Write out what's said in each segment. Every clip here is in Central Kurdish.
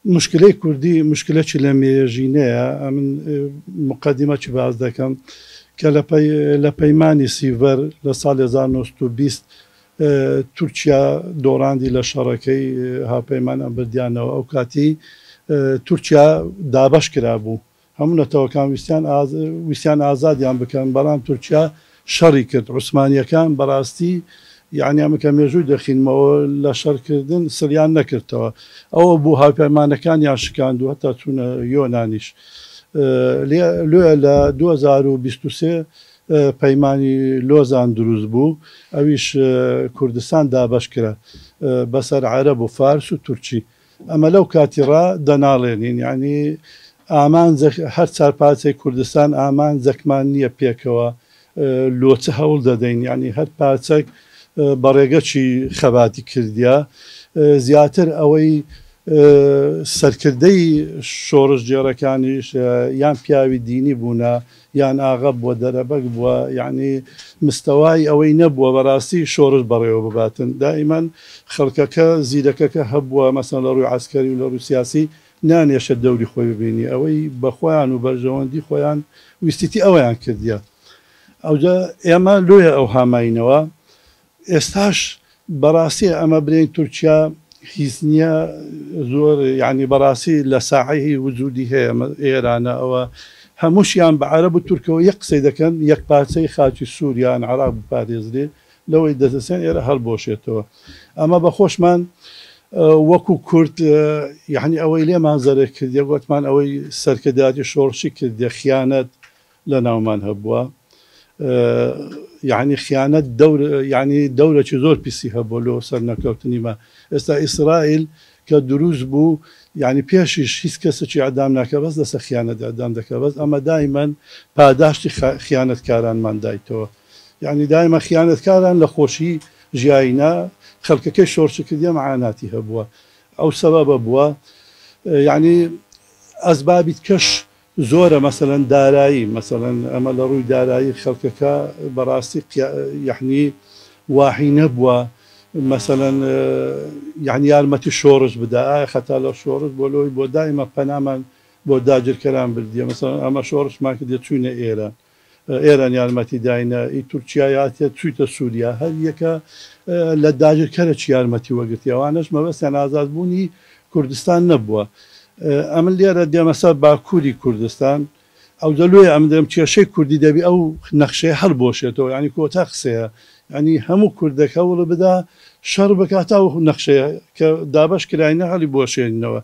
مشکلەی کوردی مشکلەکی لە مێژینەیە، ئەمن موقەدیمەکی باس دەکەم کە لە پەیمانی سیڤەر لە ساڵی 1920 تورکیا دۆڕاندی لە شەڕەکەی هاوپەیمانان بردیانەوە، ئەو کاتی تورکیا دابەش کرابوو، هەموو نەتەوەکان ویستیان ویستیان ئازادیان بکەن، بەڵام تورکیا شەڕی کرد. عوسمانییەکان بەڕاستی یانی ئەمن کە مێژووی دەخینمەوە لە شەڕکردن سڵیان نەکردەوە. ئەوە بوو هاوپەیمانەکانیان شکاند و هەتا چوونە یۆنانیش. لۆیە لە 2023 پەیمانی لۆزان دروست بوو، ئەویش کوردستان دابەش کرا بەسەر عەرەب و فارس و تورکی. ئەمە لەو کاتی ڕا دەناڵێنین یانی ئامانجەک هەر چار پارچەی کوردستان ئامانجەکمان نییە پێکەوە لۆ چ هەوڵ دەدەین یانی هەر پارچەک بە ڕێگەکی خەباتی کردیە زیاتر ئەوەی سەرکردەی شۆڕشگێڕەکانیش یان پیاوی دینی بوونە یان ئاغا بووە دەرەبەگ بووە یەعنی مستەوای ئەوەی نەبووە بەڕاستی شۆڕش بەڕێوە بباتن دائیمەن خەڵکەکە زیرەکەکە هەبووە مەسەن لە ڕووی عەسکەری و لە ڕووی سیاسی نانێشە دەوری خۆی ببینی ئەوەی بە خۆیان و بەرژەوەندی خۆیان ویستیتی ئەویان کردیە ئەوجا ئێمە لۆیە ئەوها ماینەوە ئێستاش بەڕاستی ئەمە برێین تورکیا هیچ نیە زۆر یانی بەڕاستی لە ساحەی وجودی هەیە ئێرانە ئەوە هەمووشیان بە عەرەب و تورکەوە یەک قسەی دەکەن یەک پارچەی خاکی سوریان عراق بپارێزرێ لەوەی دەترسێن ئێرە هەڵبۆشێتەوە ئەمە بە خۆشمان وەکو کورد یعنی ئەوەی لێمان زەرەر کردیە گۆتمان ئەوەی سەرکردایەتی شۆڕشی کردیە خیانەت لە ناومان هەبووە یانی خیانەت دەور یانی دەورەکی زۆر پیسی هەبووە لۆ سەرنەکەوتنی مە ئێستا ئیسرائیل کە دروست بوو یانی پێشیش هیچ کەسێکی ئەدام ناکە بەس لەسەر خیانەت ئەدام دەکە بەس ئەمە دایمەن پاداشتی خیانەتکارانمان دایتەوە یانی دایمە خیانەتکاران لە خۆشی ژیاینە خەڵکەکەی شۆرچ کردیە معاناتی هەبووە ئەو سەبەبە بووە یانی ئەسبابی کەش زۆرە مەسەلەن دارایی مەسەلەن ئەمە لە ڕووی دارایی خەڵکەکە بەڕاستی یەعنی واحی نەبووە مەسەلەن یەعنی یارمەتی شۆڕش بدا ئایا خەتا لە شۆڕش بۆ لۆی بۆ دایمە پەنامان بۆ داگیرکەران بردیە مەسەلەن ئەمە شۆڕشمان کردیە چووینە ئێران ئێران یارمەتی داینە ئی تورکیا یاتیە چویتە سوریا هەر یەکە لە داگیرکەرە چ یارمەتی وەگرتی ئەوانەش مەبەستیان ئازاد بوونی کوردستان نەبووە ئەمن لێرە دێمە سەر باکوری کوردستان ئەوجە لۆیە ئەمن دەم کێشەی کوردی دەبی ئەو نەخشەیە هەڵبۆشێتەوە یانی کۆتا قسەیە یانی هەموو کوردێک هەوڵ بدا شەڕ بکات تا ئەو نەخشەیە کە دابەش کراینە هەڵی بۆشێنینەوە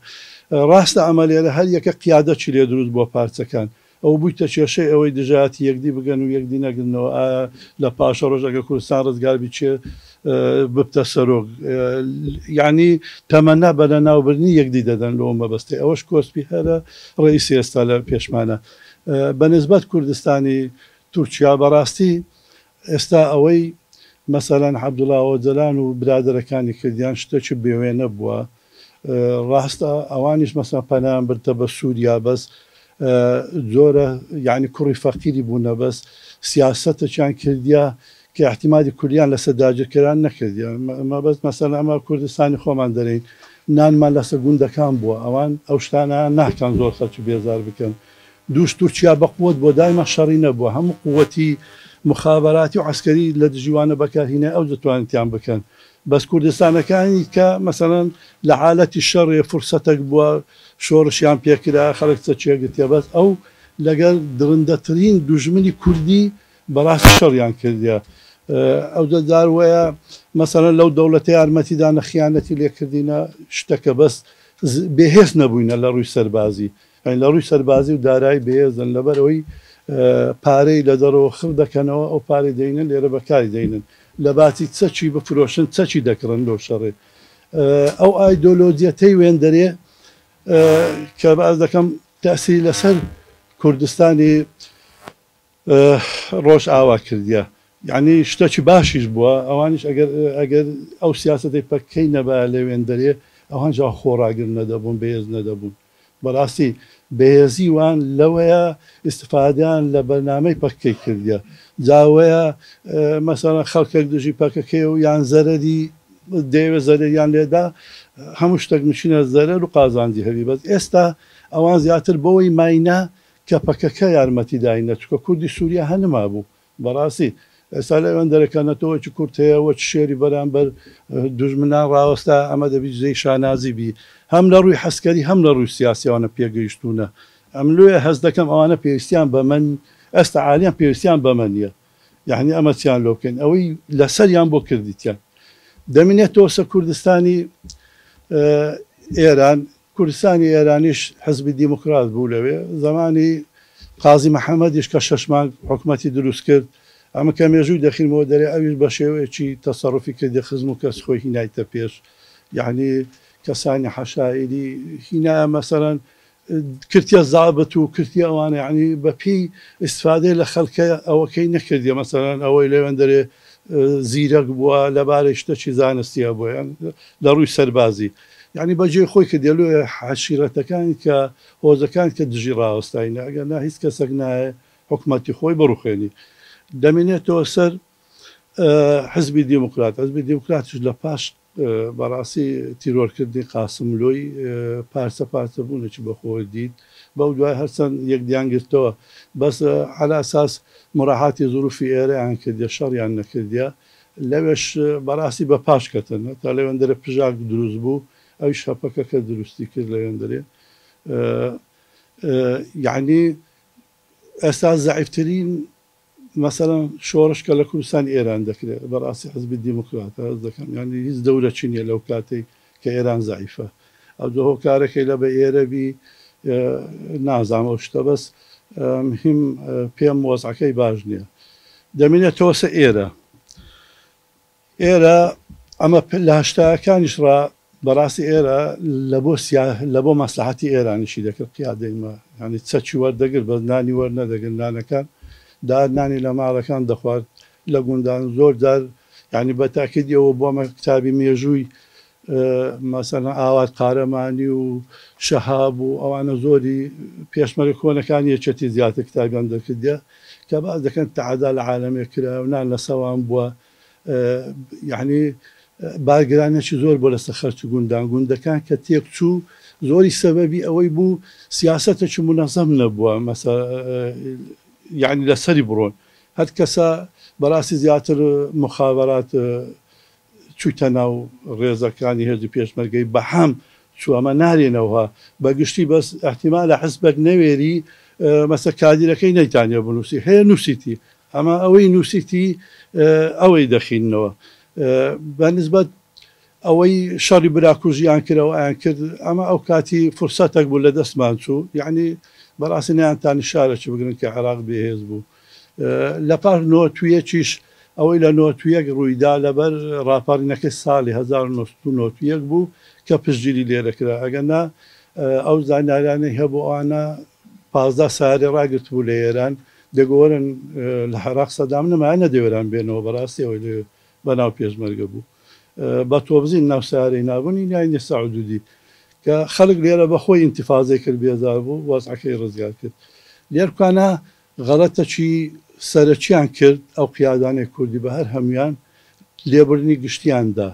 ڕاستە ئەمە لێرە هەر یەکە قیادەکی لێ دروست بووە پارچەکان ئەوە بوویتە کێشەی ئەوەی دژایەتی یەکدی بگەن و یەکدی نەگرنەوە ئایا لە پاشەڕۆژ ئەگەر کوردستان ڕزگار بی کێ ببتە سەرۆک یانی تەمەنا بە لەناوبردنی یەکدی دەدەن لۆ مەبەستەی ئەوەش کۆسپی هەرە ڕئیسی ئێستا لە پێشمانە بە نسبەت کوردستانی تورکیا بەڕاستی ئێستا ئەوەی مەسەلەن عەبدوڵا ئۆجەلان و برادەرەکانی کردیان شتەکی بێوێنە بووە ڕاستە ئەوانیش مەسەلەن پەنایان بردە بە سوریا بەس جۆرە یانی کوڕی فەقیری بوونە بەس سیاسەتەکیان کردیە کە ئیعتیمادی کولیان لەسەر داگیرکەران نەکردیە مەبەست مەسەلەن ئەمە کوردستانی خۆمان دەرێین نانمان لەسەر گوندەکان بووە ئەوان ئەو شتانە ناکەن زۆر خەلکی بێزار بکەن دووش تورکیا بەقوەت بووە دایما شەڕی نەبووە هەموو قوەتی موخابەراتی و عەسکەری لە دژی وانە بەکار هینای ئەو دەتوانیتیان بکەن بەس کوردستانەکانی کە مەسەلەن لە حالەتی شەڕێ فرسەتەک بووە شۆڕشیان پێکرا خەڵک چەکێ گرتیە بەس ئەو لەگەر دڕندەترین دوژمنی کوردی بەڕاستی شەڕیان کردیە ئەو دەدار وەیە مەسەلەن لەو دەوڵەتە یارمەتی دانە خیانەتی لێکردینە شتەکە بەس بێهێز نەبووینە لە ڕووی سەربازی یانی لە ڕووی سەربازی و دارایی بەهێزن لەبەر ئەوەی پارەی لە دەرەوە خڕ دەکەنەوە ئەو پارەی دەینن لێرە بەکاری دەینن لە باتی چەکی بفرۆشن چەکی دەکڕن لۆ شەڕێ ئەو ئایدۆلۆجیەتەی وێندەرێ کە باس دەکەم تەئسیری لەسەر کوردستانی ڕۆژئاوا کردیە یانی شتەکی باشیش بووە ئەوانیش ئەگەر ئەگەر ئەو سیاسەتەی پەککەی نەبایە لەوێندەرێ ئەوان جا خۆڕاگر نەدەبوون بەهێز نەدەبوون بەڕاستی بەهێزی وان لەوەیە ئیستفادەیان لە بەرنامەی پەککەی کردیە جا وەیە مەسەلەن خەڵکەک دژی پەکەکەیە و یان زەرەری دەیەوێت زەرەریان لێدا. هەموو شتەک مشینە زەرەر و قازانجی هەبی بەس ئێستا ئەوان زیاتر بەوەی ماینە کە پەکەکە یارمەتی داینە چونکە کوردی سوریا هە نەمابوو بەڕاستی ئێستا لە ئەوێندەرە کە نەتەوەکی کورد هەیە وەک شێری بەرامبەر دوژمنان ڕاوەستا ئەمە دەبی جێی شانازی بی هەم لە ڕووی حەسکەری هەم لە ڕووی سیاسی ئەوانە پێگەیشتوونە ئەم لۆیە هەست دەکەم ئەوانە پێویستیان بە من ئێستا عالیان پێویستیان بەمە نییە یەعنی ئەمە چیان لۆ بکەین ئەوەی لەسەریان بۆ کردیتیان دەمینێتەوە سەر کوردستانی ئێران کوردستانی ئێرانیش حزبی دیموکرات بوو لەوێ زمانی قازی محەممەدیش کە شەش مانگ حکومەتی دروست کرد ئەمە کە مێژووی دەخینەوە دەرێ ئەویش بە شێوەیەکی تەسەڕوفی کردی خزم و کەس خۆی هینایتە پێش یعنی کەسانی حەشایری هینایە مەسەلەن کرتیە زابت و کرتیە ئەوانە یانی بە پێی ئیستفادەی لە خەلکە ئەوەکەی نەکردیە مەسەلەن ئەوەی لەوێندەرێ زیرەک بووە لەبارەی شتەکی زانستیە بووە یان لە ڕووی سەربازی یانی بە جێی خۆی کردیە لۆ عەشیرەتەکانی کە هۆزەکان کە دژی ڕاوەستاینە ئەگەر نا هیچ کەسەک نایە حکومەتی خۆی بڕوخێنی دەمینێتەوە سەر حزبی دیموکرات حزبی دیموکراتیش لە پاش بەڕاستی تیرۆرکردنی قاسملۆی پارچە پارچە بوونێکی بەخۆوە دیت، بەو دوای هەرچەند یەکدیان گرتەوە بەس عەلا ئەساس موراعاتی زروفی ئێرەیان کردیە شەڕیان نەکردیە لەوێش بەڕاستی بە پاش کەتن هەتا لەوێندەرێ پژاک دروست بوو ئەویش هەپەکەکە دروستی کرد لەوێندەرێ یەعنی ئێستا زەعیفترین مەسەلەن شۆڕش کە لە کوردستانی ئێران دەکرێت بەڕاستی حزبی دیموکراتە هەست دەکەم یانی هیچ دەورەکی نیە لەو کاتەی کە ئێران زەعیفە ئەوجە هۆکارەکەی لە بە ئێرە بی نازانم ئەو شتە بەس مهم پێم وەزعەکەی باش نیە دەمینێتەوە سە ئێرە ئێرە ئەمە لە هەشتاکانیش ڕا بەڕاستی ئێرە لە بۆ سیا لە بۆ مەسلحەتی ئێرانیشی دەکرد قیادەی مە یانی چەکی وەردەگرت بەس نانی وەرنەدەگرت نانەکان دار نانی لە ماڵەکان دەخوارد لە گوندان زۆر جار یانی بە تاکیدی ئەوە بۆمە کتابی مێژووی مەسەلەن ئاوات قارەمانی و شەهاب و ئەوانە زۆری پێشمەرگە کۆنەکانی یەکێتی زیاتر کتابیان دەرکردیە کە باس دەکەن تەعەدا لە عالەمێ کرا و نان لە سەوان بووە یەعنی بارگرانیەکی زۆر بۆ لەسەر خەرکی گوندان، گوندەکان کە تێکچوو زۆری سەبەبی ئەوەی بوو سیاسەتێکی مونەزەم نەبووە مەسە یەعنی لەسەری بڕۆن هەر کەسە بەڕاستی زیاتر مخابرات چوویتە ناو ڕێزەکانی هێزی پێشمەرگەی بەحام چوو ئەمە نارێنەوه بە گشتی بەس ئیحتیمالە حزبەک نەوێری مەسە کادیرەکەی نەیتانیە بنووسی هەیە نووسیتی ئەمە ئەوەی نووسیتی ئەوەی دەخیننەوە بە نسبەت ئەوەی شەڕی براکوژیان کرد ئەوەیان کرد ئەمە ئەو کاتی فرسەتەک بوو لە دەستمان چوو یعنی بەڕاستی نەیانتانی شارێکی بگرن کە عێراق بێهێز بوو لە پاش نۆتویەکیش ئەوەی لە نۆتویەک ڕوویدا لەبەر ڕاپەڕینەکەی ساڵی 1991 بوو کە پشتگیری لێرەکرا ئەگەر نا ئەو زانیارانەی هەبوو ئەوانە 15 سارێ ڕاگرتبوو لە ئێران دەگۆرن لە عێراق سەدام نەمایە نەدەوێران بێنەوە بەڕاستی ئەوەی لەوێ بەناو پێشمەرگە بوو بە تۆبزین ناو سەیارەی نابوونی ناینی سەعودودی کە خەڵک لێرە بە خۆی ئینتفازەی کرد بێزار بوو وەزعەکەی ڕزگار کرد لێرکانە غەڵەتەکی سەرەکیان کرد ئەو قیادانەی کوردی بە هەر هەموویان لێبوردنی گشتیان دا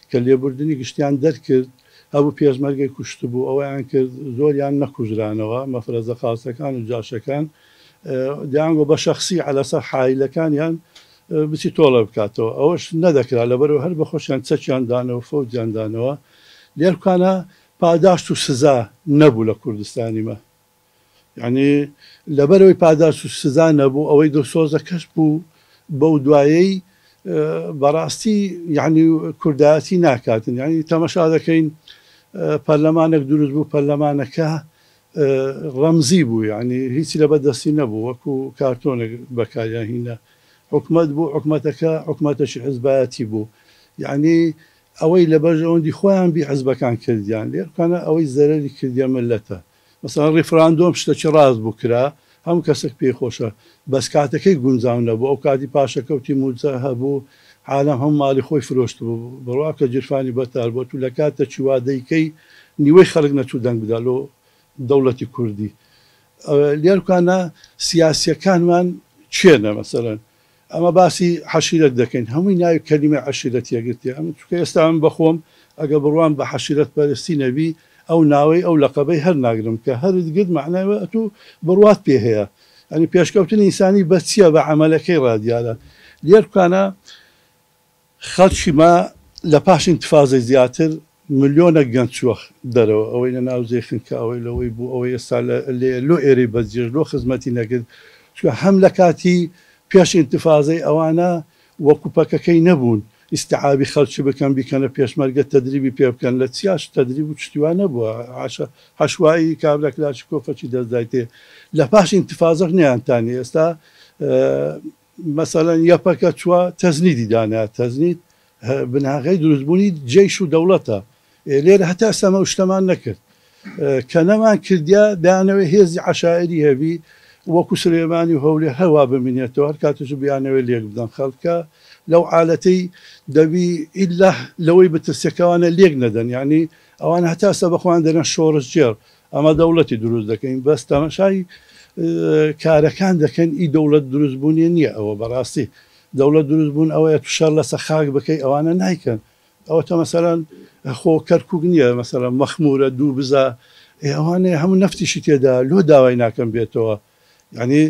کە لێبوردنی گشتیان دەرکرد، هەبوو پێشمەرگەی کوشتبوو، ئەوەیان کرد، زۆریان نەکوژرانەوە، مەفرەزە خاسەکان و جاشەکان دەیانگۆ بە شەخسی عەلەسەر حایلەکانیان بچی تۆڵە بکاتەوە، ئەوەش نەدەکرا، لەبەرئەوە هەر بەخۆشیان چەکیان دانەوە، فەوجیان دانەوە، لێرکانە پاداشت و سزا نەبوو لە کوردستانی مە. یانی لەبەرئەوەی پاداشت و سزا نەبوو ئەوەی دڵسۆزەکەش بوو بەو دوایەی بەڕاستی یانی کوردایەتی ناکاتن یانی تەمەشا دەکەین پەرلەمانێک دروست بوو پەرلەمانەکە ڕەمزی بوو یانی هیچی لەبەر دەستی نەبوو وەکو کارتۆنێک بەکاریان هینا حکومەت بوو حکومەتەکە حکومەتەکی حزبایەتی بوو یانی ئەوەی لە بەرژەوەندی خۆیان بی حزبەکان کردیان لێرکانە ئەوەی زەرەری کردیە ملەتە مەسەلەن ڕیفراندۆم شتەکی ڕاست بوو کرا هەموو کەسەک پێی خۆشە بەس کاتەکەی گونجاو نەبوو ئەو کاتی پاشەکەوتی موچە هەبوو عالەم هەموو ماڵی خۆی فرۆشتبوو بڕوا بکە گیرفانی بەتال بوو ئەتوو لە کاتەکی وا دەیکەی نیوەی خەڵک نەچوو دەنگ بدا لۆ دەوڵەتی کوردی لێرکانە سیاسیەکانمان کێنە مەسەلەن ئەمە باسی عەشیرەت دەکەین هەمووی ناوی کەلیمەی عەشیرەتیە گرتیە ئەمن چونکە ئێستا ئەمن بەخۆم ئەگەر بڕوام بە حەشیرەت پەرستی نەبی ئەو ناوەی ئەو لەقەبەی هەر ناگرم کە هەرت گرت مەعنای وایە ئەتوو بڕوات پێ هەیە یانی پێشکەوتنی ئینسانی بە چیە بە عەمەلەکەی ڕا دیارە لێرکانە خەڵکی ما لە پاش ئینتفازەی زیاتر ملیۆنەک گەنج چووە دەرەوە ئەوەی لە ناو زێ خنکا ئەوەی لەوەی بوو ئەوەی ئێستا لە لێ لۆ ئێرەی بەجێش لۆ خزمەتی نەکرد چونکە هەم لە کاتی پێش ئینتفازەی ئەوانە وەکو پەکەکەی نەبوون ئیستعابی خەلکی بکەن بیکەنە پێشمەرگە تەدریبی پێ بکەن لە چیاش تەدریب و شتی وا نەبووە عەشە عەشوایی کابرا کلاشی کۆفەکی دەست دایتێ لە پاش ئینتفازەش نەیانتانی ئێستا مەسەلەن یەپەکە چووە تەزنیدی دانا تەزنید بناغەی دروستبوونی جەیش و دەوڵەتە لێرە هەتا ئێستا ئەو شتەمان نەکرد کە نەمان کردیا دەیانەوێت هێزی عەشایری هەبی وەکو سلێمانی و هەولێر هەروا بمینێتەوە هەر کاتێک بیانەوێت لێک بدەن خەڵکە لەو عالەتەی دەبی ئیلا لەوەی بترسێ کەوانە لێک نەدەن یعنی ئەوان هەتا ئێستا بەخۆیان دەرێن شۆڕشگێڕ ئەمە دەوڵەتی دروست دەکەین بەس تەمەشای کارەکان دەکەن ئی دەوڵەت دروست بوونیە نییە ئەوە بەڕاستی دەوڵەت دروست بوون ئەوەیە تو شەڕ لەسە خاک بکەی ئەوانە نایکەن ئەوەتە مەسەلەن خۆ کەرکوک نییە مەسەلەن مەخمورە دوو بزا ئەوانەیە هەموو نەفتیشی تێدا لۆ داوای ناکەن بێتەوە یعنی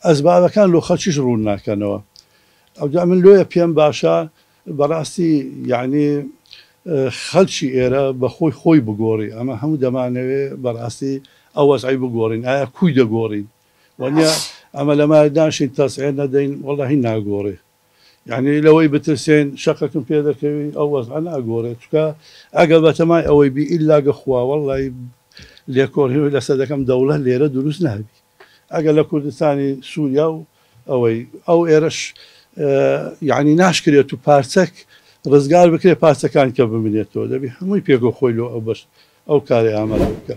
ئەسبابەکان لۆ خەڵکیش ڕوون ناکەنەوە ئەوجا من لۆیە پێم باشە بەڕاستی یعنی خەلکی ئێرە بە خۆی خۆی بگۆڕی ئەمە هەموو دەمانەوێ بەڕاستی ئەو وەزعەی بگۆڕین ئایا کوی دەگۆڕین وەنیە ئەمە لەمە دانشین تەسعێر نەدەین وەڵاهی ناگۆڕێ یعنی لەوەی بترسێن شەقەکم پێ دەکەوی ئەو وەزعە ناگۆڕێ چونکە ئەگەر بەتەمای ئەوەی بی ئیلا گە خوا وەڵی لێکۆڵینەوەی لەسەر دەکەم دەوڵەت لێرە دروست نابی ئەگەر لە کوردستانی سووریا و ئەوەی ئەو ئێرەش یعنی ناشکرێت و پارچەک ڕزگار بکرێت پارچەکان کە بمرێتەوە دەبی هەمووی پێگۆ خۆی لۆ ئەو بەش ئەو کارەی ئامادە بکە.